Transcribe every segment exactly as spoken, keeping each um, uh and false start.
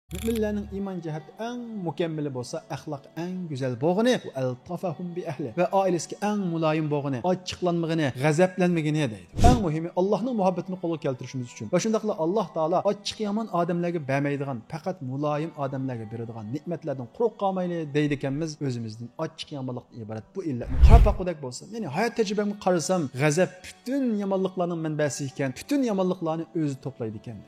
مۆمىنلەرنىڭ ئىمان جەھەتتە ئەڭ مۇكەممىلى بولسا ئەخلاق ئەڭ گۈزەل بولغىنى، ۋە ئەلتەفەھۇم بىئەھلى، ۋە ئائىلىسىگە ئەڭ مۇلايىم بولغىنى، ئاچچىقلانمىغىنى، غەزەپلەنمىگىنى دەيدۇ. ئەڭ مۇھىمى، ئاللاھنىڭ مۇھەببىتىنى قولغا كەلتۈرۈشىمىز ئۈچۈن. ۋە شۇنداقلا ئاللاھ تائالا ئاچچىق يامان ئادەملەرگە بەرمەيدىغان، پەقەت مۇلايىم ئادەملەرگە بېرىدىغان نېمەتلەردىن قۇرۇق قالمايلى دەيدىكەنمىز، ئۆزىمىزدىن ئاچچىق يامانلىقتىن ئىبارەت بۇ ئىللەتنى قاراپ باققۇدەك بولسا. يەنى ھايات تەجرىبەمگە قارىسام، غەزەپ پۈتۈن يامانلىقلارنىڭ مەنبەسى ئىكەن، پۈتۈن يامانلىقلارنى ئۆزى توپلايدىكەن.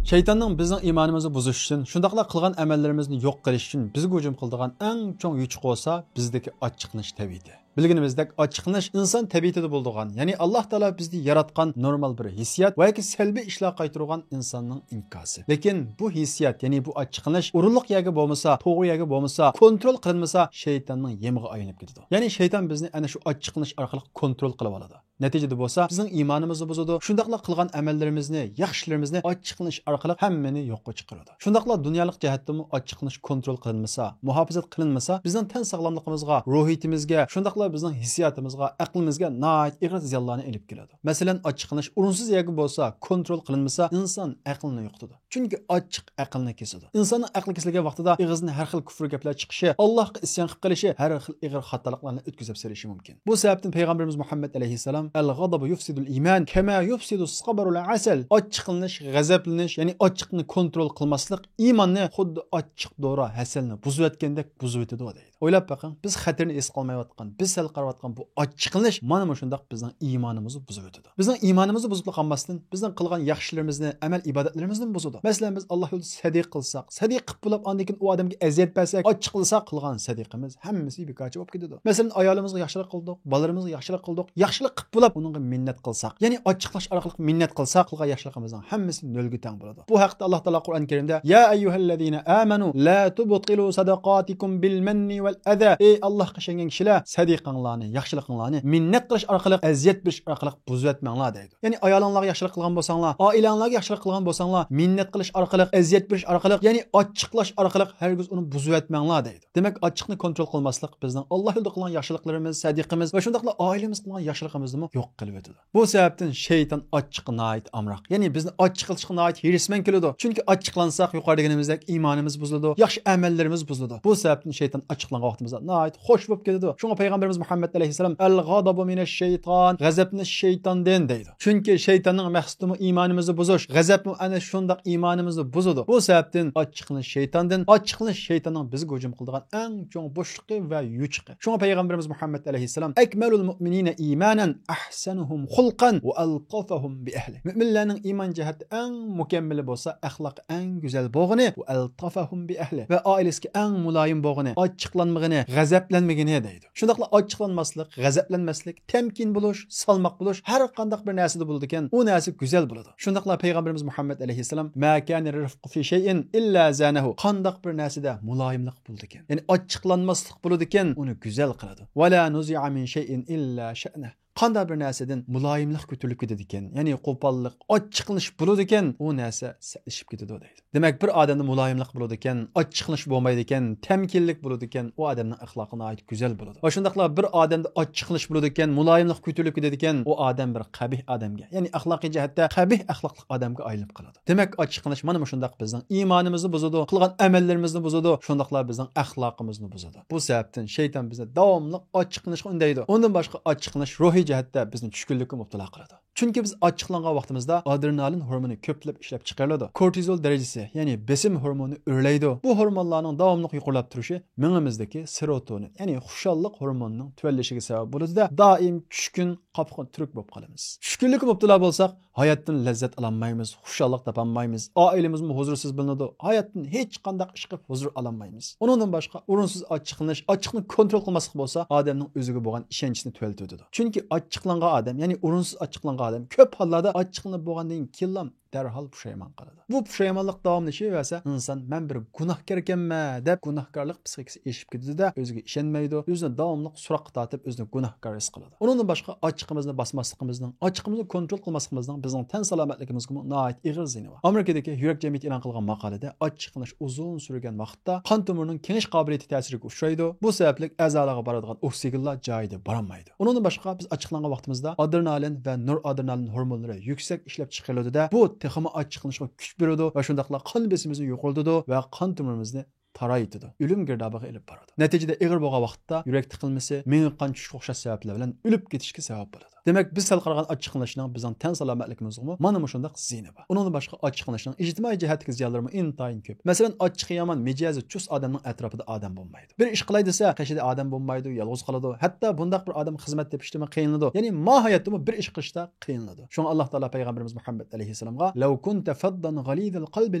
شەيتاننىڭ بىزنىڭ ئىمانىمىزنى بۇزۇش ئۈچۈن، شۇنداقلا قىلغان ئەمەللىرىمىزنى يوق قىلىش ئۈچۈن بىزگە ھۇجۇم قىلىدىغان ئەڭ چوڭ يوچۇق بولسا بىزدىكى ئاچچىقلىنىش تەبىئىتى. بىلگىنىمىزدەك، ئاچچىقلىنىش ئىنسان تەبىئىتىدە بولىدىغان، يەنى ئاللاھ تائالا بىزدە ياراتقان نورمال بىر ھېسسىيات ۋە ياكى سەلبىي ئىشلارغا قايتۇرغان ئىنساننىڭ ئىنكاسى. لېكىن بۇ ھېسسىيات، يەنى بۇ ئاچچىقلىنىش ئورۇنلۇق يەرگە بولمىسا، توغرا يەرگە بولمىسا، كونترول قىلىنمىسا، شەيتاننىڭ يېمىغا ئايلىنىپ كېتىدۇ. يەنى شەيتان بىزنى ئەنە شۇ ئاچچىقلىنىش ئارقىلىق كونترول قىلىۋالىدۇ. نەتىجىدە بولسا، بىزنىڭ ئىمانىمىزنى بۇزىدۇ، شۇنداقلا قىلغان ئەمەللىرىمىزنى، ياخشى ئىشلىرىمىزنى ئاچچىقلىنىش ئارقىلىق ھەممىنى يوققا چىقىرىدۇ. شۇنداقلا دۇنيالىق جەھەتتىمۇ ئاچچىقلىنىش كونترول قىلىنمىسا، مۇھاپىزەت قىلىنمىسا، بىزنىڭ تەن ساغلاملىقىمىزغا، روھىيىتىمىزگە، شۇنداقلا بىزنىڭ ھېسسىياتىمىزغا، ئەقلىمىزگە ناھايىتى ئېغىر زىيانلارنى ئېلىپ كېلىدۇ. مەسىلەن، ئاچچىقلىنىش ئورۇنسىز يەرگە بولسا، كونترول قىلىنمىسا، ئىنسان ئەقلىنى يوقىتىدۇ. چۈنكى ئاچچىق ئەقىلنى كېسىدۇ. ئىنساننىڭ ئەقلى كېسىلگەن ۋاقتىدا ئېغىزدىن ھەر خىل كۇفر گەپلەر چىقىشى، ئاللاھقا ئىسيان قىلىپ قېلىشى، ھەر خىل ئېغىر خاتالىقلارنى ئۆتكۈزۈپ سېلىشى مۇمكىن. بۇ سەۋەبتىن پەيغەمبىرىمىز مۇھەممەد ئەلەيھىسسالام، «الغضب يفسد الإيمان كما يفسد الصبر العسل.» ئاچچىقلىنىش، غەزەپلىنىش، يەنى ئاچچىقنى كونترول قىلماسلىق ئىماننى خۇددى ئاچچىق دورا ھەسەلنى بۇزۇۋەتكەندەك بۇزۇۋېتىدۇ، دەيدۇ. ئويلاپ بېقىڭ، بىز خەتىرىنى ھېس قىلمايۋاتقان، بىز سەل قاراۋاتقان بۇ ئاچچىقلىنىش مانا مۇشۇنداق بىزنىڭ ئىمانىمىزنى بۇزۇۋېتىدۇ. بىزنىڭ ئىمانىمىزنى بۇزۇپلا قالماستىن، بىزنىڭ قىلغان ياخشى ئىشلىرىمىزنى، ئەمەل ئىبادەتلىرىمىزنىمۇ بۇزىدۇ. مەسىلەن، بىز ئاللاھ يولىدا سەدىقە قىلساق، سەدىقە قىلىپ بولۇپ، ئاندىن كېيىن ئۇ ئادەمگە ئەزىيەت بەرسەك، ئاچچىقلىساق، قىلغان سەدىقىمىز ھەممىسى بىكارچە بولۇپ كېتىدۇ. مەسىلەن، ئايالىمىزغا ياخشىلىق قىلدۇق، بالىلىرىمىزغا ياخشىلىق قىلدۇق، ياخشىلىق قىلىپ بولۇپ، ئۇنىڭغا مىننەت قىلساق، يەنى ئاچچىقلاش ئارقىلىق مىننەت قىلساق، قىلغان ياخشىلىقىمىزنىڭ ھەممىسى نۆلگە تەڭ بولىدۇ. بۇ ھەقتە ئاللاھ تائالا قۇرئان كەرىمدە، «يا أيها الذين آمنوا لا تبطلوا صدقاتكم بالمن والأذى.» ئەي ئاللاھقا ئىشەنگەن كىشىلەر، سەدىقەڭلارنى، ياخشىلىقىڭلارنى مىننەت قىلىش ئارقىلىق، ئەزىيەت بېرىش ئارقىلىق بۇزۇۋەتمەڭلار، دەيدۇ. يەنى ئايالىڭلارغا ياخشىلىق قىلغان بولساڭلار، ئائىلەڭلارگە ياخشىلىق قىلغان بولساڭلار، مىننەت قىلىش ئارقىلىق، ئەزىيەت بېرىش ئارقىلىق، يەنى ئاچچىقلاش ئارقىلىق ھەرگىز ئۇنى بۇزۇۋەتمەڭلار، دەيدۇ. دېمەك، ئاچچىقنى كونترول قىلماسلىق بىزنىڭ ئاللاھ يولىدا قىلغان ياخشىلىقلىرىمىز، سەدىقىمىز ۋە شۇنداقلا ئائىلىمىزگە قىلغان ياخشىلىقىمىزنىمۇ يوق قىلىۋېتىدۇ. بۇ سەۋەبتىن شەيتان ئاچچىققا ناھايىتى ئامراق. يەنى بىزنى ئاچچىقلىتىشقا ناھايىتى ھېرىسمەن كېلىدۇ. چۈنكى ئاچچىقلانساق، يۇقىرىدا دېگىنىمىزدەك ئىمانىمىز بۇزۇلىدۇ، ياخشى ئەمەللىرىمىز بۇزۇلىدۇ. بۇ سەۋەبتىن شەيتان ئاچچىقلانغان ۋاقتىمىزدا ناھايىتى خوش بولۇپ كېتىدۇ. شۇڭا پەيغەمبىرىمىز مۇھەممەد ئەلەيھىسسالام، «الغضب من الشيطان، غەزەپلىنىش شەيتاندىن» دەيدۇ. چۈنكى شەيتاننىڭ مەقسىتىمۇ ئىمانىمىزنى بۇزۇش، غەزەپمۇ ئەنە شۇنداق ئىمانىمىزنى بۇزىدۇ. بۇ سەۋەبتىن ئاچچىقلىنىش شەيتاندىن، ئاچچىقلىنىش شەيتاننىڭ بىزگە ھۇجۇم قىلىدىغان ئەڭ چوڭ بوشلۇقى ۋە يوچۇقى. شۇڭا پەيغەمبىرىمىز مۇھەممەد ئەلەيھىسسالام، «أكمل المؤمنين إيمانا أحسنهم خلقا وألطفهم بأهله.» مۆمىنلەرنىڭ ئىمان جەھەتتە ئەڭ مۇكەممىلى بولسا ئەخلاق ئەڭ گۈزەل بولغىنى، «وألطفهم بأهله»، ۋە ئائىلىسىگە ئەڭ مۇلايىم بولغىنى، ئاچچىقلانمىغىنى، غەزەپلەنمىگىنى دەيدۇ. شۇنداقلا ئاچچىقلانماسلىق، غەزەپلەنمەسلىك، تەمكىن بولۇش، سالماق بولۇش ھەر قانداق بىر نەرسىدە بولىدىكەن، ئۇ نەرسە گۈزەل بولىدۇ. شۇنداقلا پەيغەمبىرىمىز مۇھەممەد ئەلەيھىسسالام، «ما كان الرفق في شيء إلا زانه.» قانداق بىر نەرسىدە مۇلايىملىق بولىدىكەن، يەنى ئاچچىقلانماسلىق بولىدىكەن، ئۇنى گۈزەل قىلىدۇ. «ولا نزع من شيء إلا شأنه.» قانداق بىر نەرسىدىن مۇلايىملىق كۆتۈرۈلۈپ كېتىدىكەن، يەنى قوپاللىق، ئاچچىقلىنىش بولىدىكەن، ئۇ نەرسە سەتلىشىپ كېتىدۇ، دەيدۇ. دېمەك، بىر ئادەمدە مۇلايىملىق بولىدىكەن، ئاچچىقلىنىش بولمايدىكەن، تەمكىنلىك بولىدىكەن، ئۇ ئادەمنىڭ ئەخلاقى ناھايىتى گۈزەل بولىدۇ. ۋە شۇنداقلا بىر ئادەمدە ئاچچىقلىنىش بولىدىكەن، مۇلايىملىق كۆتۈرۈلۈپ كېتىدىكەن، ئۇ ئادەم بىر قەبىھ ئادەمگە، يەنى ئەخلاقىي جەھەتتە قەبىھ ئەخلاقلىق ئادەمگە ئايلىنىپ قالىدۇ. دېمەك، ئاچچىقلىنىش مانا مۇشۇنداق بىزنىڭ ئىمانىمىزنى بۇزىدۇ، قىلغان ئەمەللىرىمىزنى بۇزىدۇ، شۇنداقلا بىزنىڭ ئەخلاقىمىزنى بۇزىدۇ. بۇ سەۋەبتىن شەيتان بىزنى داۋاملىق ئاچچىقلىنىشقا ئۈندەيدۇ. ئۇندىن باشقا، ئاچچىقلىنىش روھىي جەھەتتە بىزنى چۈشكۈنلۈككە مۇپتىلا قىلىدۇ. چۈنكى بىز ئاچچىقلانغان ۋاقتىمىزدا ئادرېنالىن ھورمونى كۆپلەپ ئىشلەپ چىقىرىلىدۇ. كورتىزول دەرىجىسى، يەنى بېسىم ھورمونى ئۆرلەيدۇ. بۇ ھورمونلارنىڭ داۋاملىق يۇقىرىلاپ تۇرۇشى مېڭىمىزدىكى سېروتونىن، يەنى خۇشاللىق ھورمونىنىڭ تۆۋەنلىشىگە سەۋەب بولىدۇ-دە، دائىم چۈشكۈن، قاپقان تۈرۈك بولۇپ قالىمىز. چۈشكۈنلۈككە مۇپتىلا بولساق، ھاياتتىن لەززەت ئالالمايمىز، خۇشاللىق تاپالمايمىز، ئائىلىمىزمۇ ھۇزۇرسىز بىلىنىدۇ، ھاياتتىن ھېچقانداق ئىش قىلىپ ھۇزۇر ئالالمايمىز. ئۇنىڭدىن باشقا، ئورۇنسىز ئاچچىقلىنىش، ئاچچىقنى كونترول قىلماسلىق بولسا، ئادەمنىڭ ئۆزىگە بولغان ئىشەنچىنى تۆۋەنلىتىۋېتىدۇ. چۈنكى ئاچچىقلانغان ئادەم، يەنى ئورۇنسىز ئاچچىقلانغان ئادەم كۆپ ھاللاردا ئاچچىقلىنىپ بولغاندىن كېيىنلا دەرھال پۇشايمان قىلىدۇ. بۇ پۇشايمانلىق داۋاملىشىۋەرسە، ئىنسان «مەن بىر گۇناھكاركەنمەن» دەپ گۇناھكارلىق پسىخىكىسى ئېشىپ كېتىدۇ-دە، ئۆزىگە ئىشەنمەيدۇ، ئۆزىنى داۋاملىق سوراققا تارتىپ، ئۆزىنى گۇناھكار ھېس قىلىدۇ. ئۇنىڭدىن باشقا، ئاچچىقىمىزنى باسماسلىقىمىزنىڭ، ئاچچىقىمىزنى كونترول قىلماسلىقىمىزنىڭ بىزنىڭ تەن سالامەتلىكىمىزگىمۇ ناھايىتى ئېغىر زىيىنى بار. ئامېرىكىدىكى يۈرەك جەمئىيىتى ئېلان قىلغان ماقالىدە، ئاچچىقلىنىش ئۇزۇن سۈرگەن ۋاقىتتا قان تومۇرىنىڭ كېڭىيىش قابىلىيىتى تەسىرگە ئۇچرايدۇ. بۇ سەۋەبلىك ئەزالارغا بارىدىغان ئوكسىگېنلار جايىدا بارالمايدۇ. ئۇنىڭدىن باشقا، بىز ئاچچىقلانغان ۋاقتىمىزدا ئادرېنالىن ۋە نورئادرېنالىن ھورمونلىرى يۈكسەك ئىشلەپچىقىرىلىدۇ-دە، بۇ تېخىمۇ ئاچچىقلىنىشقا كۈچ بېرىدۇ ۋە شۇنداقلا قان بېسىمىمىزنى يۇقىرىتىدۇ ۋە قان تومۇرىمىزنى تارايتىدۇ، ئۆلۈم گىردابىغا ئېلىپ بارىدۇ. نەتىجىدە ئېغىر بولغان ۋاقىتتا يۈرەك تىقىلمىسى، مېڭە قان چۈشۈشكە ئوخشاش سەۋەبلەر بىلەن ئۆلۈپ كېتىشكە سەۋەب بولىدۇ. دېمەك، بىز سەل قارىغان ئاچچىقلىنىشنىڭ بىزنىڭ تەن سالامەتلىكىمىزغىمۇ مانا مۇشۇنداق زىيىنى بار. ئۇنىڭدىن باشقا، ئاچچىقلىنىشنىڭ ئىجتىمائىي جەھەتتىكى زىيانلىرىمۇ ئىنتايىن كۆپ. مەسىلەن، ئاچچىقى يامان، مىجەزى چۇس ئادەمنىڭ ئەتراپىدا ئادەم بولمايدۇ. بىر ئىش قىلاي دېسە، قېشىدا ئادەم بولمايدۇ، يالغۇز قالىدۇ. ھەتتا بۇنداق بىر ئادەم خىزمەت تېپىشتىمۇ قىينىلىدۇ. يەنى ماھىيەتتىمۇ بىر ئىش قىلىشتا قىينىلىدۇ. شۇڭا ئاللاھ تائالا پەيغەمبىرىمىز مۇھەممەد ئەلەيھىسسالامغا، «لو كنت فظا غليظ القلب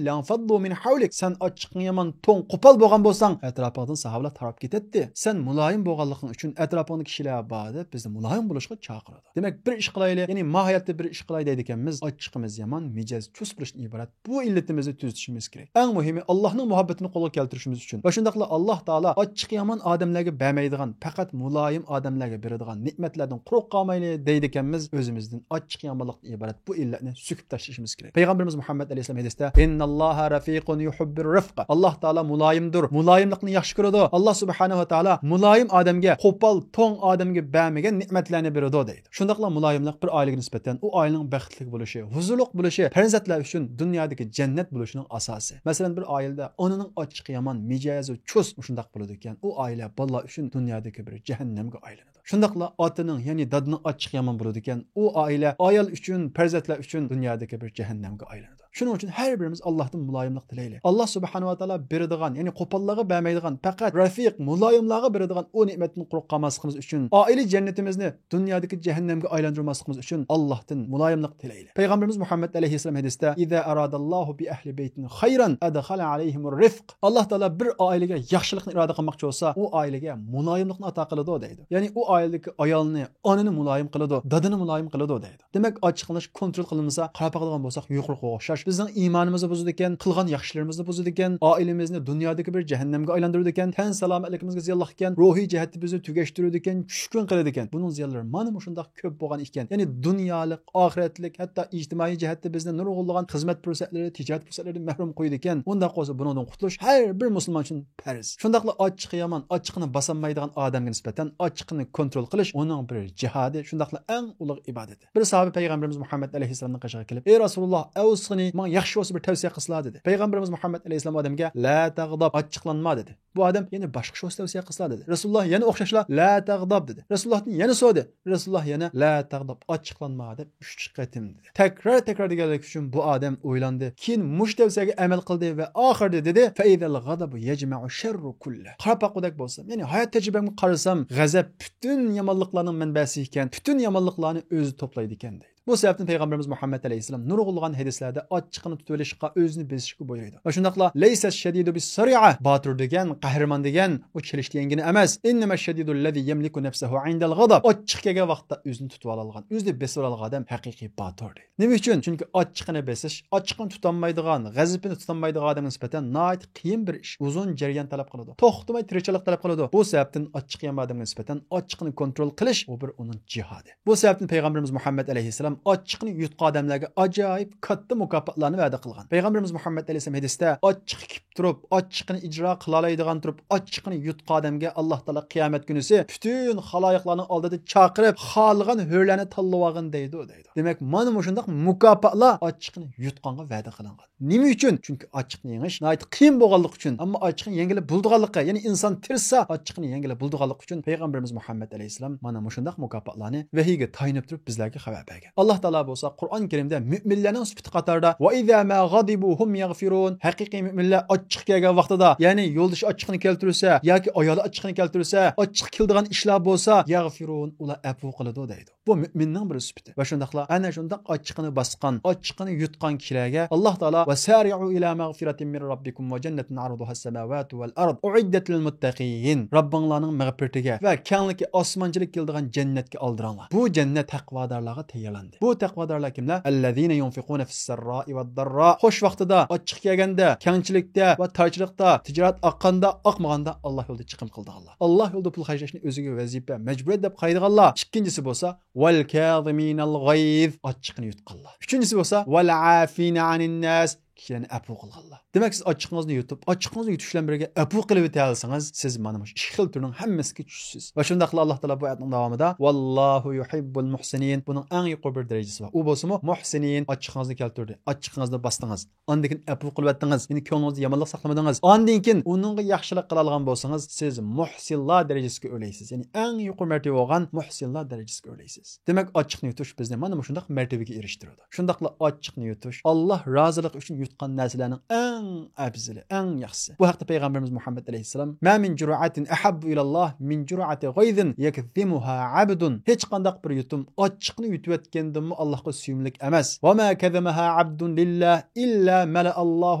لانفضوا من حولك.» سەن ئاچچىقىڭ يامان توڭ، قوپال بولغان بولساڭ، ئەتراپىڭدىن ساھابىلەر تاراپ كېتەتتى. سەن مۇلايىم بولغانلىقىڭ ئۈچۈن، ئەتراپىڭدا كىشىلەر بار دەپ، بىزنى مۇلايىم بولۇشقا چاقىرىدۇ. دېمەك، بىر ئىش قىلايلى، يەنى ماھىيەتتە بىر ئىش قىلاي دەيدىكەنمىز، ئاچچىقىمىز يامان، مىجەز چۇس بولۇشتىن ئىبارەت. بۇ ئىللىتىمىزنى تۈزىتىشىمىز كېرەك. ئەڭ مۇھىمى، ئاللاھنىڭ مۇھەببىتىنى قولغا كەلتۈرۈشىمىز ئۈچۈن ۋە شۇنداقلا ئاللاھ تائالا ئاچچىقى يامان ئادەملەرگە بەرمەيدىغان، پەقەت مۇلايىم ئادەملەرگە بېرىدىغان نېمەتلەردىن قۇرۇق قالمايلى دەيدىكەنمىز، ئۆزىمىزدىن ئاچچىقى يامانلىقتىن ئىبارەت بۇ ئىللەتنى سۆكۈپ تاشلىشىمىز كېرەك. پەيغەمبىرىمىز مۇھەممەد ئەلەيھىسسالام ھەدىستە، «إن الله رفيق يحب الرفق.» ئاللاھ تائالا مۇلايىمدۇر، مۇلايىملىقنى ياخشى كۆرىدۇ. ئاللاھ سۇبھانەھۇ ۋە تائالا مۇلايىم ئادەمگە، قوپال، توڭ ئادەمگە بەرمىگەن نېمەتلەرنى بېرىدۇ دەيدۇ. شۇنداقلا مۇلايىملىق بىر ئائىلىگە نىسبەتەن ئۇ ئائىلىنىڭ بەختلىك بولۇشى، ھۇزۇرلۇق بولۇشى، پەرزەنتلەر ئۈچۈن دۇنيادىكى جەننەت بولۇشىنىڭ ئاساسى. مەسىلەن، بىر ئائىلىدە ئانىنىڭ ئاچچىقى يامان، مىجەزى چۇس، مۇشۇنداق بولىدىكەن، ئۇ ئائىلە بالىلار ئۈچۈن دۇنيادىكى بىر جەھەننەمگە ئايلىنىدۇ. شۇنداقلا ئاتىنىڭ، يەنى دادىنىڭ ئاچچىقى يامان بولىدىكەن، ئۇ ئائىلە ئايال ئۈچۈن، پەرزەنتلەر ئۈچۈن دۇنيادىكى بىر جەھەننەمگە ئايلىنىدۇ. شۇنىڭ ئۈچۈن ھەر بىرىمىز ئاللاھتىن مۇلايىملىق تىلەيلى. ئاللاھ سۇبھانەھۇ ۋە تائالا بېرىدىغان، يەنى قوپاللارغا بەرمەيدىغان، پەقەت رەفىق، مۇلايىملارغا بېرىدىغان ئۇ نېمەتتىن قۇرۇق قالماسلىقىمىز ئۈچۈن، ئائىلە جەننىتىمىزنى دۇنيادىكى جەھەننەمگە ئايلاندۇرماسلىقىمىز ئۈچۈن ئاللاھتىن مۇلايىملىق تىلەيلى. پەيغەمبىرىمىز مۇھەممەد ئەلەيھىسسالام ھەدىستە، «إذا أراد الله بأهل بيت خيرا أدخل عليهم الرفق.» ئاللاھ تائالا بىر ئائىلىگە ياخشىلىقنى ئىرادە قىلماقچى بولسا، ئۇ ئائىلىگە مۇلايىملىقنى ئاتا قىلىدۇ دەيدۇ. يەنى ئۇ ئائىلىدىكى ئايالنى، ئانىنى مۇلايىم قىلىدۇ، دادىنى مۇلايىم قىلىدۇ دەيدۇ. دېمەك، ئاچچىقلىنىش كونترول قىلىنمىسا، قاراپ باقىدىغان بولساق، يۇقىرىقىغا ئوخشاش بىزنىڭ ئىمانىمىزنى بۇزىدىكەن، قىلغان ياخشىلىرىمىزنى بۇزىدىكەن، ئائىلىمىزنى دۇنيادىكى بىر جەھەننەمگە ئايلاندۇرىدىكەن، تەن سالامەتلىكىمىزگە زىيانلىقكەن، روھىي جەھەتتە بىزنى تۈگەشتۈرىدىكەن، چۈشكۈن قىلىدىكەن. بۇنىڭ زىيانلىرى مانا مۇشۇنداق كۆپ بولغان ئىكەن. يەنى دۇنيالىق، ئاخىرەتلىك، ھەتتا ئىجتىمائىي جەھەتتە بىزنى نۇرغۇنلىغان خىزمەت پۇرسەتلىرى، تىجارەت پۇرسەتلىرىدىن مەھرۇم قويىدىكەن. ئۇنداق بولسا، بۇنىڭدىن قۇتۇلۇش ھەر بىر مۇسۇلمان ئۈچۈن پەرز. شۇنداقلا ئاچچىقى يامان، ئاچچىقىنى باسالمايدىغان ئادەمگە نىسبەتەن ئاچچىقىنى كونترول قىلىش ئۇنىڭ بىر جىھادى، شۇنداقلا ئەڭ ئۇلۇغ ئىبادىتى. بىر ساھابە پەيغەمبىرىمىز مۇھەممەد ئەلەيھىسسالامنىڭ قېشىغا كېلىپ، «ئەي رەسۇلۇللاھ، ئەۋۇسىنى، ماڭا ياخشى بولسا بىر تەۋسىيە قىلسىلا» دېدى. پەيغەمبىرىمىز مۇھەممەد ئەلەيھىسسالام ئادەمگە، «لا تەغداب، ئاچچىقلانما» دېدى. بۇ ئادەم يەنە باشقا شۇ تەۋسىيە قىلسىلا دېدى. رەسۇلۇللاھ يەنە ئوخشاشلا لا تەغداب دېدى. رەسۇلۇللاھتىن يەنە سورىدى. رەسۇلۇللاھ يەنە لا تەغداب، ئاچچىقلانما دەپ ئۈچ قېتىم دېدى. تەكرار تەكرار دېگەنلىكى ئۈچۈن بۇ ئادەم ئويلاندى. كېيىن مۇشۇ تەۋسىيەگە ئەمەل قىلدى ۋە ئاخىرىدا دېدى، فەئىزەل غەزەبۇ يەجمەئۇ شەررۇ كۇللە. قاراپ باققۇدەك بولسام، يەنى ھايات تەجرىبەمگە قارىسام، غەزەپ پۈتۈن يامانلىقلارنىڭ مەنبەسى ئىكەن، پۈتۈن يامانلىقلارنى ئۆزى توپلايدىكەن دەيدۇ. بۇ سەۋەبتىن پەيغەمبىرىمىز مۇھەممەد ئەلەيھىسسالام نۇرغۇنلىغان ھەدىسلەردە ئاچچىقىنى تۇتۇۋېلىشقا، ئۆزىنى بېسىشقا بۇيرۇيدۇ. ۋە شۇنداقلا لەيسە شەدىدۇ بىسسەرىئە، باتۇر دېگەن، قەھرىمان دېگەن، ئۇ چېلىشتا يەڭگىنى ئەمەس. ئىننەمە شەدىدۇ لەزى يەملىكۇ نەفسەھۇ ئىندەل غەزەب. ئاچچىقى كەلگەن ۋاقىتتا ئۆزىنى تۇتۇۋالالىغان، ئۆزىنى بېسىۋالالىغان ئادەم ھەقىقىي باتۇر دەيدۇ. نېمە ئۈچۈن؟ چۈنكى ئاچچىقىنى بېسىش، ئاچچىقىنى تۇتالمايدىغان، غەزىپىنى تۇتالمايدىغان ئادەمگە نىسبەتەن ناھايىتى قىيىن بىر ئىش، ئۇزۇن جەريان تەلەپ قىلىدۇ، توختىماي تىرىشچانلىق تەلەپ قىلىدۇ. بۇ سەۋەبتىن ئاچچىقى يامان ئادەمگە نىسبەتەن ئاچچىقىنى كونترول قىلىش، ئۇ بىر ئۇنىڭ جىھادى. بۇ سەۋەبتىن پەيغەمبىرىمىز مۇھەممەد ئەلەيھىسسالام ئاچچىقىنى يۇتقان ئادەملەرگە ئاجايىپ كاتتا مۇكاپاتلارنى ۋەدە قىلغان. پەيغەمبىرىمىز مۇھەممەد ئەلەيھىسسالام ھەدىستە، ئاچچىقى كېلىپ تۇرۇپ، ئاچچىقىنى ئىجرا قىلالايدىغان تۇرۇپ، ئاچچىقىنى يۇتقان ئادەمگە ئاللاھ تائالا قىيامەت كۈنىسى پۈتۈن خالايىقلارنىڭ ئالدىدا چاقىرىپ، خالىغان ھۆرلەرنى تاللىۋالغىن دەيدۇ، دەيدۇ. دېمەك، مانا مۇشۇنداق مۇكاپاتلار ئاچچىقىنى يۇتقانغا ۋەدە قىلىنغان. نېمە ئۈچۈن؟ چۈنكى ئاچچىقنى يېڭىش ناھايىتى قىيىن بولغانلىقى ئۈچۈن، ئەمما ئاچچىقنى يەڭگىلى بولىدىغانلىقى، يەنى ئىنسان تىرىشسا ئاچچىقنى يەڭگىلى بولىدىغانلىقى ئۈچۈن پەيغەمبىرىمىز مۇھەممەد ئەلەيھىسسالام مانا مۇشۇنداق مۇكاپاتلارنى ۋەھىيگە تايىنىپ تۇرۇپ بىزلەرگە خەۋەر بەرگەن. ئاللاھ تائالا بولسا قۇرئان كەرىمدە مۆمىنلەرنىڭ سۈپىتى قاتارىدا، ۋەئىزا ما غەزىبۇ ھۇم يەغفىرۇن، ھەقىقىي مۆمىنلەر ئاچچىقى كەلگەن ۋاقتىدا، يەنى يولدىشى ئاچچىقىنى كەلتۈرسە ياكى ئايالى ئاچچىقىنى كەلتۈرسە، ئاچچىقى كېلىدىغان ئىشلار بولسا، يەغفىرۇن، ئۇلار ئەپۇ قىلىدۇ دەيدۇ. بۇ مۆمىننىڭ بىر سۈپىتى. ۋە شۇنداقلا ئەنە شۇنداق ئاچچىقىنى باسقان، ئاچچىقىنى يۇتقان كىشىلەرگە ئاللاھ تائالا، ۋەسارىئۇ ئىلا مەغفىرەتىن مىن رەببىكۇم ۋە جەننەتىن ئەرزۇھەس سەماۋاتۇ ۋەل ئەرز ئۇئىددەت لىل مۇتتەقىن، رەببىڭلارنىڭ مەغپىرىتىگە ۋە كەڭلىكى ئاسمانچىلىك كېلىدىغان جەننەتكە ئالدىراڭلار. بۇ جەننەت تەقۋادارلارغا تەييارلاندى. بۇ تەقۋادارلار كىملەر؟ الذين ينفقون في السراء والضراء. خوش ۋاقتىدا، ئاچچىق كەلگەندە، كەڭچىلىكتە ۋە تارچىلىقتا، تىجارەت ئاققاندا، ئاقمىغاندا ئاللا يولىدا چىقىم قىلىدىغانلار. ئاللا يولىدا پۇل خەجلەشنى ئۆزىگە ۋەزىپە، مەجبۇرىيەت دەپ قارايدىغانلار. ئىككىنچىسى بولسا، والكاظمين الغيظ، ئاچچىقىنى يۇتقانلار. ئۈچىنچىسى بولسا، والعافين عن الناس، كىشىلەرنى ئەپۇ قىلغانلار. دېمەك، سىز ئاچچىقىڭىزنى يۇتۇپ، ئاچچىقىڭىزنى يۇتۇش بىلەن بىرگە ئەپۇ قىلىۋېتەلىسىڭىز، سىز مانا مۇشۇ ئىككى خىل تۈرنىڭ ھەممىسىگە چۈشىسىز. ۋە شۇنداقلا ئاللا تائالا بۇ ئايەتنىڭ داۋامىدا، والله يحب المحسنين، بۇنىڭ ئەڭ يۇقىرى بىر دەرىجىسى بار. ئۇ بولسىمۇ، محسنين، ئاچچىقىڭىزنى كەلتۈردى، ئاچچىقىڭىزنى باستىڭىز. ئاندىن كېيىن ئەپۇ قىلىۋەتتىڭىز. يەنى كۆڭلىڭىزدە يامانلىق ساقلىمىدىڭىز. ئاندىن كېيىن ئۇنىڭغا ياخشىلىق قىلالىغان بولسىڭىز، سىز مۇھسىنلار دەرىجىسىگە ئۆرلەيسىز. يەنى ئەڭ يۇقىرى مەرتىۋە بولغان مۇھسىنلار دەرىجىسىگە ئۆرلەيسىز. دېمەك، ئاچچىقنى يۇتۇش بىزنى مانا مۇشۇنداق مەرتىۋىگە ئېرىشتۈرىدۇ. شۇنداقلا ئاچچىقنى يۇتۇش، ئاللا رازىلىقى ئۈچۈن يۇتقان نەرسىلەرنىڭ ئەڭ ئەپزىلى، ئەڭ ياخشىسى. بۇ ھەقتە پەيغەمبىرىمىز مۇھەممەد ئەلەيھىسسالام، ما من جرعة أحب إلى الله من جرعة غيظ يكظمها عبد. ھېچقانداق بىر يۇتۇم ئاچچىقنى يۇتۇۋەتكەندىنمۇ ئاللاغا سۆيۈملۈك ئەمەس. وما كظمها عبد لله إلا ملأ الله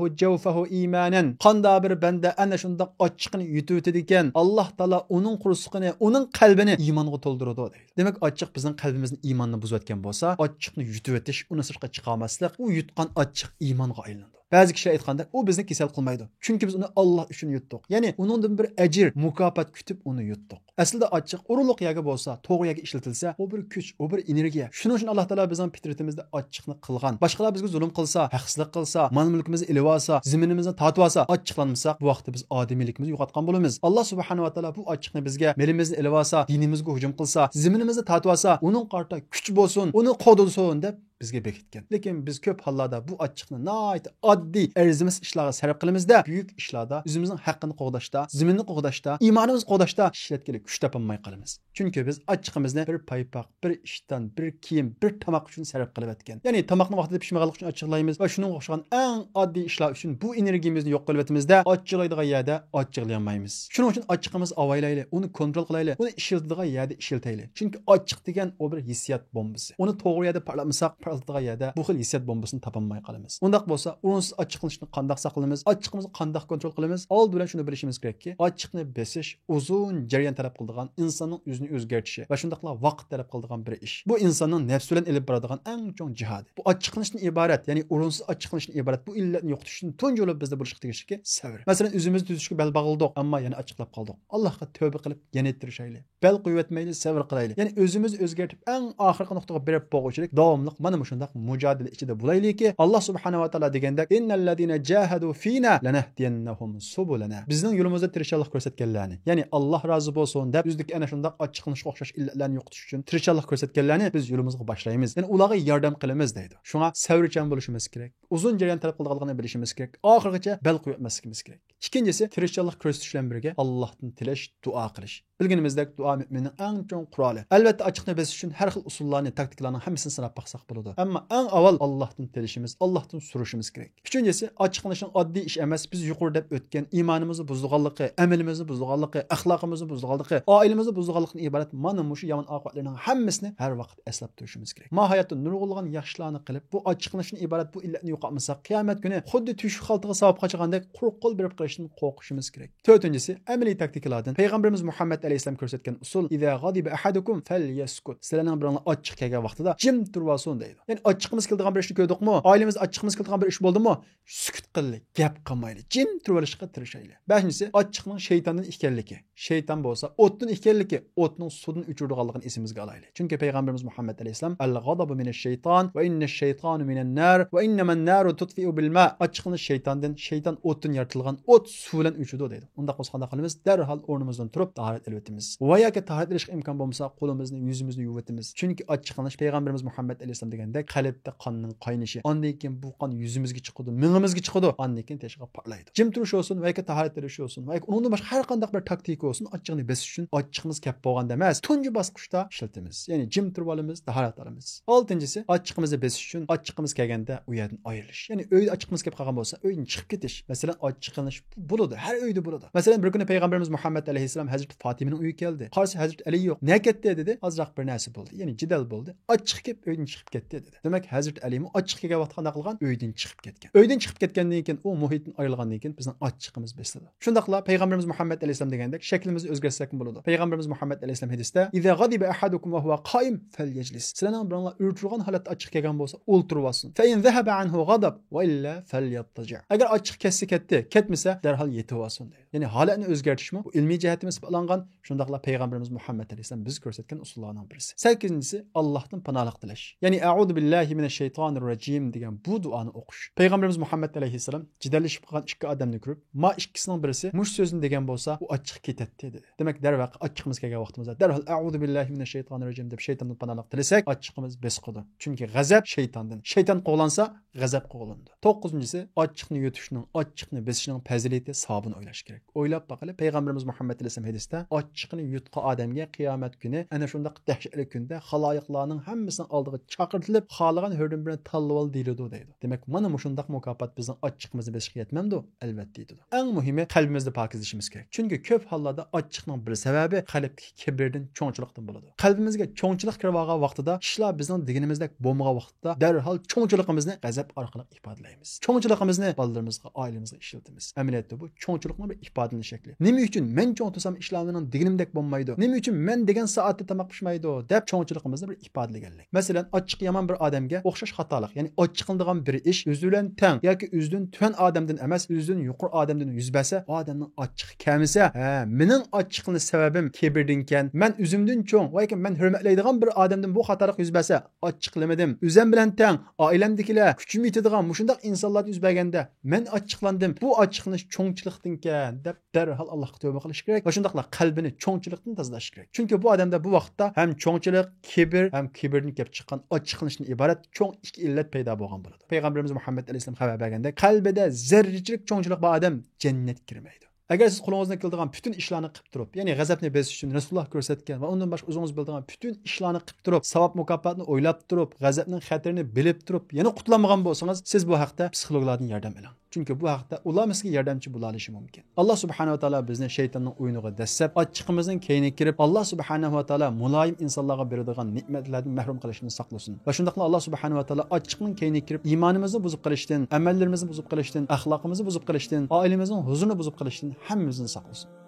جوفه إيمانا. قانداق بىر بەندە ئەنە شۇنداق ئاچچىقنى يۇتۇۋېتىدىكەن، ئاللا تائالا ئۇنىڭ قورسىقىنى، ئۇنىڭ قەلبىنى ئىمانغا تولدۇرىدۇ، دەيدۇ. دېمەك، ئاچچىق بىزنىڭ قەلبىمىزنى، ئىماننى بۇزۇۋەتكەن بولسا، ئاچچىقنى يۇتۇۋېتىش، ئۇنى سىرتقا چىقارماسلىق، ئۇ يۇتقان ئاچچىق ئىمانغا ئايلىنىدۇ. بەزى كىشىلەر ئېيتقاندەك، ئۇ بىزنى كېسەل قىلمايدۇ. چۈنكى بىز ئۇنى ئاللا ئۈچۈن يۇتتۇق. يەنى ئۇنىڭدىن بىر ئەجىر، مۇكاپات كۈتۈپ ئۇنى يۇتتۇق. ئەسلىدە ئاچچىق ئورۇنلۇق يەرگە بولسا، توغرا يەرگە ئىشلىتىلسە، ئۇ بىر كۈچ، ئۇ بىر ئېنېرگىيە. شۇنىڭ ئۈچۈن ئاللا تائالا بىزنىڭ پىترىتىمىزدە ئاچچىقنى قىلغان. باشقىلار بىزگە زۇلۇم قىلسا، ھەقسىزلىق قىلسا، مال-مۈلكىمىزنى ئېلىۋالسا، زېمىنىمىزنى تارتىۋالسا، ئاچچىقلانمىساق، بۇ ۋاقىتتا بىز ئادىمىيلىكىمىزنى يوقاتقان بولىمىز. ئاللا سۇبھانەھۇ ۋە تائالا بۇ ئاچچىقنى بىزگە، مېلىمىزنى ئېلىۋالسا، دىنىمىزگە ھۇجۇم قىلسا، زېمىنىمىزنى تارتىۋالسا، ئۇنىڭغا قارىتا كۈچ بولسۇن، ئۇنى قوغدىسۇن دەپ بىزگە بېكىتكەن. لېكىن بىز كۆپ ھاللاردا بۇ ئاچچىقنى ناھايىتى ئاددىي، ئەرزىمەس ئىشلارغا سەرپ قىلىمىزدە، بۈيۈك ئىشلاردا، ئۆزىمىزنىڭ ھەققىنى قوغداشتا، زېمىننى قوغداشتا، ئىمانىمىزنى قوغداشتا ئىشلەتكىلى كۈچ تاپالماي قالىمىز. چۈنكى بىز ئاچچىقىمىزنى بىر پايپاق، بىر ئىشتان، بىر كىيىم، بىر تاماق ئۈچۈن سەرپ قىلىۋەتكەن. يەنى تاماقنى ۋاقتىدا پىشمىغانلىقى ئۈچۈن ئاچچىقلايمىز ۋە شۇنىڭغا ئوخشىغان ئەڭ ئاددىي ئىشلار ئۈچۈن بۇ ئېنېرگىيىمىزنى يوق قىلىۋېتىمىزدە، ئاچچىقلايدىغان يەردە ئاچچىقلىيالمايمىز. شۇنىڭ ئۈچۈن ئاچچىقىمىزنى ئاۋايلايلى، ئۇنى كونترول قىلايلى، ئۇنى ئىشلىتىدىغان يەردە ئىشلىتەيلى. چۈنكى ئاچچىق دېگەن ئۇ بىر ھېسسىيات بومبىسى. ئۇنى توغرا يەردە پارتلاتمىساق، پارتلىتىدىغان يەردە بۇ خىل ھېسسىيات بومبىسىنى تاپالماي قالىمىز. ئۇنداق بولسا، ئورۇنسىز ئاچچىقلىنىشنى قانداق ساقلىيمىز؟ ئاچچىقىمىزنى قانداق كونترول قىلىمىز؟ ئالدى بىلەن شۇنى بىلىشىمىز كېرەككى، ئاچچىقنى بېسىش ئۇزۇن جەريان تەلەپ قىلىدىغان، ئىنساننىڭ ئۆزىنى ئۆزگەرتىشى ۋە شۇنداقلا ۋاقىت تەلەپ قىلىدىغان بىر ئىش. بۇ ئىنساننىڭ نەپسى بىلەن ئېلىپ بارىدىغان ئەڭ چوڭ جىھادى. بۇ ئاچچىقلىنىشتىن ئىبارەت، يەنى ئورۇنسىز ئاچچىقلىنىشتىن ئىبارەت بۇ ئىللەتنى يوقىتىش ئۈچۈن تۇنجى بولۇپ بىزدە بولۇشقا تېگىشلىكى سەۋر. مەسىلەن، ئۆزىمىزنى تۈزىتىشكە بەل باغلىدۇق، ئەمما يەنە ئاچچىقلاپ قالدۇق. ئاللاھقا تەۋبە قىلىپ يەنە تىرىشايلى. بەل قويۇۋەتمەيلى، سەۋر قىلايلى. يەنى ئۆزىمىزنى ئۆزگەرتىپ، ئەڭ ئاخىرقى نۇقتىغا بېرىپ بولغۇچىلىك داۋاملىق مانا مۇشۇنداق مۇجادىلە ئىچىدە بولايلىكى، ئاللا سۇبھانەھۇ ۋە تائالا دېگەندەك، إن الذين جاهدوا فينا لنهدينهم سبلنا. بىزنىڭ يولىمىزدا تىرىشچانلىق كۆرسەتكەنلەرنى، يەنى ئاللا رازى بولسۇن دەپ، ئۆزىدىكى ئەنە شۇنداق ئاچچىقلىنىشقا ئوخشاش ئىللەتلەرنى يوقىتىش ئۈچۈن تىرىشچانلىق كۆرسەتكەنلەرنى بىز يولىمىزغا باشلايمىز. يەنى ئۇلارغا ياردەم قىلىمىز دەيدۇ. شۇڭا سەۋرچان بولۇشىمىز كېرەك. ئۇزۇن جەريان تەلەپ قىلىدىغانلىقىنى بىلىشىمىز كېرەك. ئاخىرغىچە بەل قويۇۋەتمەسلىكىمىز كېرەك. ئىككىنچىسى، تىرىشچانلىق كۆرسىتىش بىلەن بىرگە ئاللاھتىن تىلەش، دۇئا قىلىش. بىلگىنىمىزدەك، دۇئا مۆمىننىڭ ئەڭ چوڭ قورالى. ئەلۋەتتە، ئاچچىقنى بېسىش ئۈچۈن ھەر خىل ئۇسۇللارنى، تاكتىكىلارنىڭ ھەممىسىنى سىناپ باقساق بولىدۇ. ئەمما ئەڭ ئاۋۋال ئاللاھتىن تىلىشىمىز، ئاللاھتىن سورىشىمىز كېرەك. ئۈچىنچىسى، ئاچچىقلىنىشنىڭ ئاددىي ئىش ئەمەس، بىز يۇقىرىدا دەپ ئۆتكەن ئىمانىمىزنى بۇزىدىغانلىقى، ئەمىلىمىزنى بۇزىدىغانلىقى، ئەخلاقىمىزنى بۇزىدىغانلىقى، ئائىلىمىزنى بۇزىدىغانلىقتىن ئىبارەت مانا مۇشۇ يامان ئاقىۋەتلەرنىڭ ھەممىسىنى ھەر ۋاقىت ئەسلەپ تۇرۇشىمىز كېرەك. ما ھاياتتا نۇرغۇنلىغان ياخشىلارنى قىلىپ، بۇ ئاچچىقلىنىشتىن ئىبارەت بۇ ئىللەتنى يوقاتمىساق، قىيامەت كۈنى خۇددى تۆشۈك خالتىغا ساۋاب قاچىغاندەك قۇرۇق قول بېرىپ قېلىشتىن قورقۇشىمىز كېرەك. تۆتىنچىسى، ئەمەلىي تاكتىكىلاردىن پەيغەمبىرىمىز مۇھەممەد ئەلەيھىسسالام كۆرسەتكەن ئۇسۇل، إذا غضب أحدكم فليسكت. سىلەرنىڭ بىرىڭلار ئاچچىق كەلگەن ۋاقتىدا جىم تۇرۇۋالسۇن دەيدۇ. يەنى ئاچچىقىمىز كېلىدىغان بىر ئىشنى كۆردۇقمۇ؟ ئائىلىمىزدە ئاچچىقىمىز كېلىدىغان بىر ئىش بولدىمۇ؟ سۈكۈت قىللى، گەپ قىلمايلى، جىم تۇرۇۋېلىشقا تىرىشايلى. بەشىنچىسى، ئاچچىقنىڭ شەيتاندىن ئىكەنلىكى. شەيتان بولسا ئوتتىن ئىكەنلىكى، ئوتنىڭ سۇدىن ئۆچۈرىدىغانلىقىنى ئېسىمىزگە ئالايلى. چۈنكى پەيغەمبىرىمىز مۇھەممەد ئەلەيھىسسالام، الغضب من الشيطان وإن الشيطان من النار وإنما النار تطفئ بالماء. ئاچچىقلىنىش شەيتاندىن، شەيتان ئوتتىن يارىتىلغان، ئوت سۇ بىلەن ئۆچىدۇ دەيدۇ. ئۇنداق بولسا قانداق قىلىمىز؟ دەرھال ئورنىمىزدىن تۇرۇپ تاھارەت ئېلىۋېتىمىز. ۋە ياكى تاھارەت ئېلىشقا ئىمكان بولمىسا، قولىمىزنى، يۈزىمىزنى يۇيۇۋېتىمىز. چۈنكى ئاچچىقلىنىش پەيغەمبىرىمىز مۇھەممەد ئەلەيھىسسالام دېگەندەك، قەلبتە قاننىڭ قاينىشى، ئاندىن كېيىن بۇ قان يۈزىمىزگە چىقىدۇ، مېڭىمىزگە چىقىدۇ، ئاندىن كېيىن تېشىغا پارتلايدۇ. جىم تۇرۇش بولسۇن، ۋە ياكى تاھارەت ئېلىش بولسۇن، ۋە ياكى ئۇنىڭدىن باشقا ھەر قانداق بىر تاكتىكا بولسۇن، ئاچچىقنى بېسىش ئۈچۈن ئاچچىقىمىز كەپ بولغاندا ئەمەس، تۇنجى باسقۇچتا ئىشلىتىمىز. يەنى جىم تۇرۇۋالىمىز، تاھارەت ئالىمىز. ئالتىنچىسى، ئاچچىقىمىزنى بېسىش ئۈچۈن ئاچچىقىمىز كەلگەندە ئۇ يەردىن ئايرىلىش. يەنى ئۆيدە ئاچچىقىمىز كەپ قالغان بولسا، ئۆيدىن چىقىپ كېتىش. مەسىلەن، ئاچچىقلىنىش بولىدۇ، ھەر ئۆيدە بولىدۇ. مەسىلەن، بىر كۈنى پەيغەمبىرىمىز مۇھەممەد ئەلەيھىسسالام ھەزرىتى فاتىمىنىڭ ئۆيىگە كەلدى. قارىسا، ھەزرىتى ئەلى يوق. نە كەتتى دېدى. ئازراق بىر نەرسە بولدى، يەنى جېدەل بولدى. ئاچچىق كېلىپ ئۆيدىن چىقىپ كەتتى دېدى. دېمەك، ھەزرىتى ئەلىمۇ ئاچچىق كەلگەن ۋاقىتتا قانداق قىلغان؟ ئۆيدىن چىقىپ كەتكەن. ئۆيدىن چىقىپ كەتكەندىن كېيىن، ئۇ مۇھىتتىن ئايرىلغاندىن كېيىن بىزنىڭ ئاچچىقىمىز بېسىلىدۇ. شۇنداقلا پەيغەمبىرىمىز مۇھەممەد ئەلەيھىسسالام دېگەندەك شەكلىمىزنى ئۆزگەرتسەكمۇ بولىدۇ. پەيغەمبىرىمىز مۇھەممەد ئەلەيھىسسالام ھەدىستە: «إذا غضب أحدكم وهو قائم فليجلس.» سىلەرنىڭ بىرىڭلار ئۆرە تۇرغان ھالەتتە ئاچچىقى كەلگەن بولسا، ئولتۇرۇۋالسۇن. «فإن ذهب عنه الغضب وإلا فليضطجع.» ئەگەر ئاچچىقى كەتسە كەتتى، كەتمىسە دەرھال يېتىۋالسۇن دەيدۇ. يەنى ھالەتنى ئۆزگەرتىشمۇ بۇ ئىلمىي جەھەتتىمۇ ئىسپاتلانغان. شۇنداقلا پەيغەمبىرىمىز مۇھەممەد ئەلەيھىسسالام بىز كۆرسەتكەن ئۇسۇللارنىڭ بىرسى. سەككىزىنچىسى، ئاللاھتىن پاناھلىق تىلەش. يەنى «ئەئۇزۇ بىللاھى مىنەششەيتانىر راجىم» دېگەن بۇ دۇئانى ئوقۇش. پەيغەمبىرىمىز مۇھەممەد ئەلەيھىسسالام جېدەللىشىپ قالغان ئىككى ئادەمنى كۆرۈپ، ما ئىككىسىنىڭ بىرسى مۇشۇ سۆزنى دېگەن بولسا، ئۇ ئاچچىق كېتەتتى دېدى. دېمەك، دەرۋەقە ئاچچىقىمىز كەلگەن ۋاقتىمىزدا دەرھال «ئەئۇزۇ بىللاھى مىنەششەيتانىر راجىم» دەپ شەيتاندىن پاناھلىق تىلىسەك، ئاچچىقىمىز بېسىقىدۇ. چۈنكى غەزەپ شەيتاندىن. شەيتان قوغلانسا، غەزەپ قوغلىنىدۇ. توققۇزىنچىسى، ئاچچىقنى يۇتۇشنىڭ، ئاچچىقنى بېسىشنىڭ پەزىلىتى، ساۋابىنى ئويلاش كېرەك. ئويلاپ باقىلى، پەيغەمبىرىمىز مۇھەممەد ئەلەيھىسسالام ھەدىستە: «ئاچچىقىنى يۇتقان ئادەمگە قىيامەت كۈنى ئەنە شۇنداق دەھشەتلىك كۈندە خالايىقلارنىڭ ھەممىسىنىڭ ئالدىغا چاقىرتىلىپ، خالىغان ھۆرىدىن بىرنى تاللىۋال» دېيىلىدۇ دەيدۇ. دېمەك، مانا مۇشۇنداق مۇكاپات بىزنىڭ ئاچچىقىمىزنى بېسىشقا يەتمەمدۇ؟ ئەلۋەتتە يېتىدۇ. ئەڭ مۇھىمى، قەلبىمىزنى پاكىزلىشىمىز كېرەك. چۈنكى كۆپ ھاللاردا ئاچچىقنىڭ بىر سەۋەبى قەلبتىكى كىبىردىن، چوڭچىلىقتىن بولىدۇ. قەلبىمىزگە چوڭچىلىق كىرىۋالغان ۋاقتىدا، ئىشلار بىزنىڭ دېگىنىمىزدەك بولمىغان ۋاقىتتا، دەرھال چوڭچىلىقىمىزنى غەزەپ ئارقىلىق ئىپادىلەيمىز. چوڭچىلىقىمىزنى بالىلىرىمىزغا، ئائىلىمىزگە ئىشلىتىمىز. ئەمەلىيەتتە بۇ چوڭچىلىقنىڭ بىر ئىپادىلىنىش شەكلى. نېمە ئۈچۈن مەن چوڭ تۇرسام ئىشلار مېنىڭ دېگىنىمدەك بولمايدۇ؟ نېمە ئۈچۈن مەن دېگەن سائەتتە تاماق پىشمايدۇ؟ دەپ چوڭچىلىقىمىزنى بىر ئىپادىلىگەنلىك. مەسىلەن، ئاچچىقى يامان بىر ئادەمگە ئوخشاش خاتالىق، يەنى ئاچچىقلىنىدىغان بىر ئىش ئۆزى بىلەن تەڭ ياكى ئۆزىدىن تۆۋەن ئادەمدىن ئەمەس، ئۆزىدىن يۇقىرى ئادەمدىن يۈز بەرسە، ئۇ ئادەمنىڭ ئاچچىقى كەلمىسە، ھە، مېنىڭ ئاچچىقلىنىش سەۋەبىم كىبىردىنكەن، مەن ئۆزۈمدىن چوڭ ۋە ياكى مەن ھۆرمەتلەيدىغان بىر ئادەمدىن بۇ خاتالىق يۈز بەرسە، ئاچچىقلىمىدىم. ئۆزۈم بىلەن تەڭ، ئائىلەمدىكىلەر، كۈچۈم يېتىدىغان مۇشۇنداق ئىنسانلاردىن يۈز بەرگەندە، مەن ئاچچىقلاندىم. بۇ ئاچچىقلىنىش چوڭچىلىقتىنكەن، دەپ دەرھال ئاللاھقا تەۋبە قىلىش كېرەك ۋە شۇنداقلا قەلبىنى چوڭچىلىقتىن تازىلاش كېرەك. چۈنكى بۇ ئادەمدە بۇ ۋاقىتتا ھەم چوڭچىلىق، كىبىر ھەم كىبىردىن كېلىپ چىققان ئاچچىقلىنىشتىن ئىبارەت چوڭ ئىككى ئىللەت پەيدا بولغان بولىدۇ. پەيغەمبىرىمىز مۇھەممەد ئەلەيھىسسالام خەۋەر بەرگەندەك، قەلبىدە زەررىچىلىك چوڭچىلىق بار ئادەم جەننەتكە كىرمەيدۇ. ئەگەر سىز قولىڭىزدىن كېلىدىغان پۈتۈن ئىشلارنى قىلىپ تۇرۇپ، يەنى غەزەپنى بېسىش ئۈچۈن رەسۇلۇللا كۆرسەتكەن ۋە ئۇندىن باشقا ئۆزىڭىز بىلىدىغان پۈتۈن ئىشلارنى قىلىپ تۇرۇپ، ساۋاب مۇكاپاتنى ئويلاپ تۇرۇپ، غەزەپنىڭ خەتىرىنى بىلىپ تۇرۇپ، يەنە قۇتۇلالمىغان بولسىڭىز، سىز بۇ ھەقتە پسىخولوگلاردىن ياردەم ئېلىڭ. چۈنكى بۇ ھەقتە ئۇلار سىزگە ياردەمچى بولالىشى مۇمكىن. ئاللا سۇبھانەھۇ ۋە تائالا بىزنى شەيتاننىڭ ئويۇنىغا دەسسەپ، ئاچچىقىمىزنىڭ كەينىگە كىرىپ، ئاللا سۇبھانەھۇ ۋە تائالا مۇلايىم ئىنسانلارغا بېرىدىغان نېمەتلەردىن مەھرۇم قىلىشتىن ساقلىسۇن. ۋە شۇنداقلا ئاللا سۇبھانەھۇ ۋە تائالا ئاچچىقنىڭ كەينىگە كىرىپ، ئىمانىمىزنى بۇزۇپ قېلىشتىن، ئەمەللىرىمىزنى بۇزۇپ قېلىشتىن، ئەخلاقىمىزنى بۇزۇپ قېلىشتىن، ئائىلىمىزنىڭ ھۇزۇرىنى بۇزۇپ قېلىشتىن ھەممىمىزنى ساقلىسۇن.